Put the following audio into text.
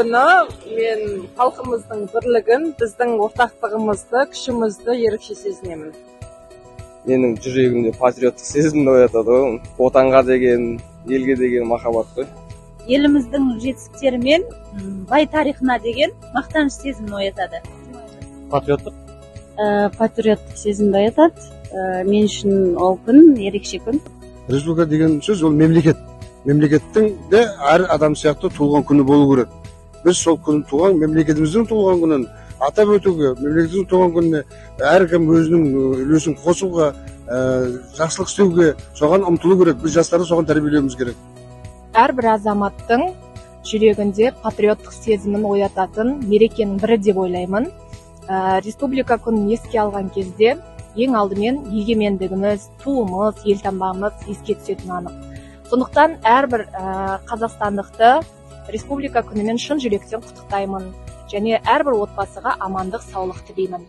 Күні мен халқымыздың бірлігін, біздің ортақтығымызды, күшімізді ерекше сезінемін. Менің жүрегімде патриоттық сезімді оятады ғой, отанға деген, елге деген махаббат қой. Еліміздің жетістіктері мен бай тарихына деген мақтаныш сезімін оятады. Патриоттық. Патриоттық сезімді оятады. Мен үшін ол күн ерекше күн. Республика деген сөз ол мемлекет. Мемлекеттің де әр адам сияқты туылған күні болу керек. Біз сол күн туған мемлекетіміздің туылған күнін атап өтуге, мемлекеттің туған күніне әркім өзінің үлесін қосуға, жақсылық істеуге, соған ұмтылу керек. Біз жастарды соған тәрбиелеуіміз керек. Әрбір азаматтың жүрегінде патриоттық сезімін оятатын мерекенің бірі деп ойлаймын. Республика күнін еске алған кезде ең алдымен егемендігіміз, туымыз, елтаңбамыз еске түсетіні анық. Сондықтан әрбір қазақстандықты Республика күнімен шын жүректен құттықтаймын және әрбір отбасыға амандық, саулық тілеймін.